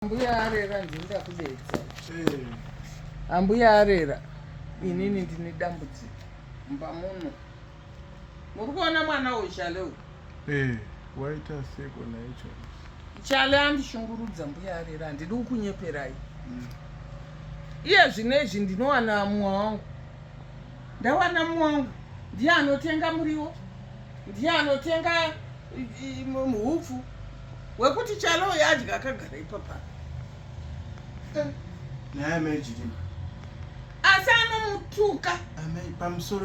Ambuya arera ndini ndakudedza. Eh. Ambuya arera inini ndine dambudziko mumba muno. Muri kuona mwana uyu Chale uyu? Eh, waita seko naye Chale. Chale andishungurudza mbuya arera handidi kukunyeperai. Iye zvino izvi ndinowana mumwe wangu. Ndawana mumwe wangu ndiye anotenga muriwo, ndiye anotenga hupfu wekuti chalo yadya akagara ipapa asi anomutuka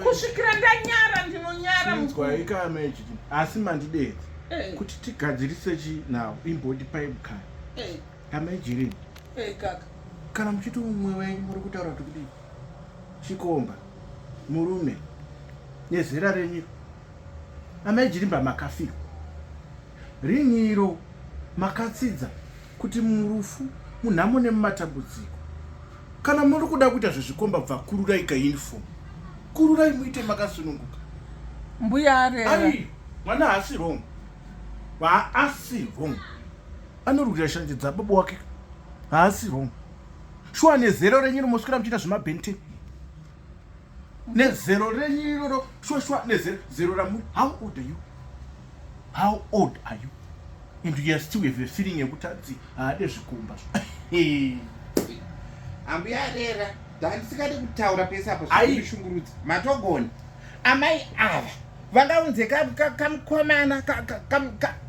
kusvikira ndanyara ndinonyara asi mandidedza eh. kuti tigadzirise chi nhau imbondipai mukana eh. amai eh, kana muchiti umwe wenyu muri kutaura kuti kudii chikomba murume nezera renyu Amai Jirimba makafirwa rin'i iro makatsidza kuti murufu munhamo nemumatambudziko kana muri kuda kuita zvezvikomba bva kururai kauniform kururai muite makasununguka. Mbuya areva. Ai mwana haasi wrong haasi wrong anorwira shanje dzababa wake haasi wrong shuwa nezero renyu rimoswera muchiita zvemabhente nezero renyu iroro shuwa shuwa nezero zero ramuri how old are you how old are you and you are still have a feeling yekuti anzi haade zvikomba ambuya rera ndandisikade kutaura pese apo zvishungurudza matogona amai ava vangaunze kamukomana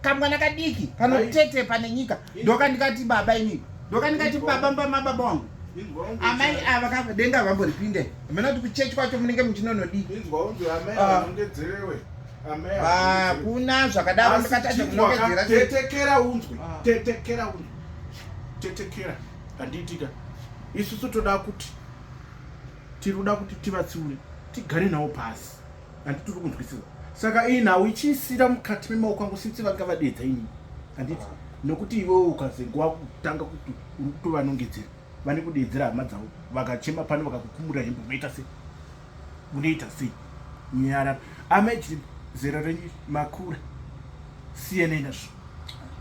kamwana kadiki kanotetepa nenyika ndokandikati baba inini ndokandikati baba mbamababa wangu amai ava ka denga vamboripinde hamena kuti kuchechi kwacho munenge muchinonodii ah. hakuna zvakadaro ndikatadza kunongedzera tetekera unzwe ah. tetekera unzwe tetekera handiitika isusu toda kuti tiri kuda kuti tivatsiure tigare navo pasi handiti uri kunzwisisa saka iyi nhau ichiisira mukati memaoko angu since vanga vadedza inini handiti nokuti iwewe ukazenge wakutanga kuti uri kutovanongedzera vane kudeedzera hama dzavo vakachema pano vakakukumura hembe unoita sei unoita sei nyara amai zera renyu makura siyanai nazvo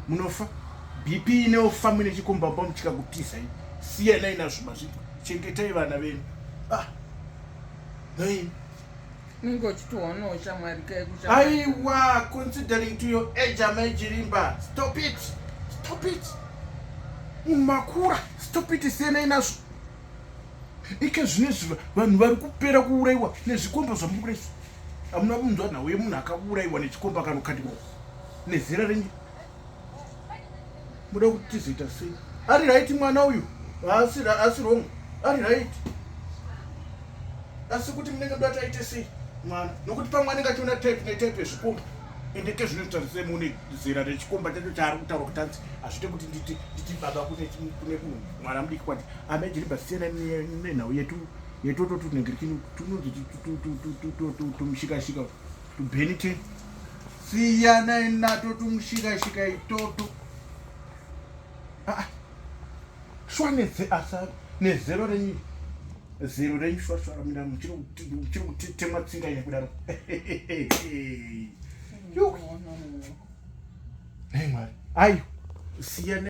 munofa bp inofa muine chikombamba muchikakutizai siyanai nazvo mazvitwa chengetai vana venyu ah nai unenge uchitowonawo shamwari aiwa considering to your age amai chirimba stop it stop it makura stop it siyanai nazvo ike zvinezvi vanhu vari kupera kuuraiwa nezvikomba zvamuri hamuna kunzwa nhau yemunhu akauraiwa nechikomba akanokandiwa nezera renyu muda kuti tizoita sei ari right mwana uyu haasi wrong ari right asi kuti munenge muda kuti aite sei mwana nokuti pamwe anenge achiona type netype yezvikomba ende ke zvinotarise mune zera rechikomba chacho chaari kutaura kuti anzi hazviite kuti nditi nditi baba kune kune mwana mudiki kwati amejiribha siyana nenhau yetu yetoto tunenge tunonzi tumushikashika tubhenite siyanai nato tumushikashika itoto ah, ah. shwa asa nezero renyu zero renyu shwa shwa ramira muchiri kutemwa tsinga ine kudaro nei mwari ayo siyana.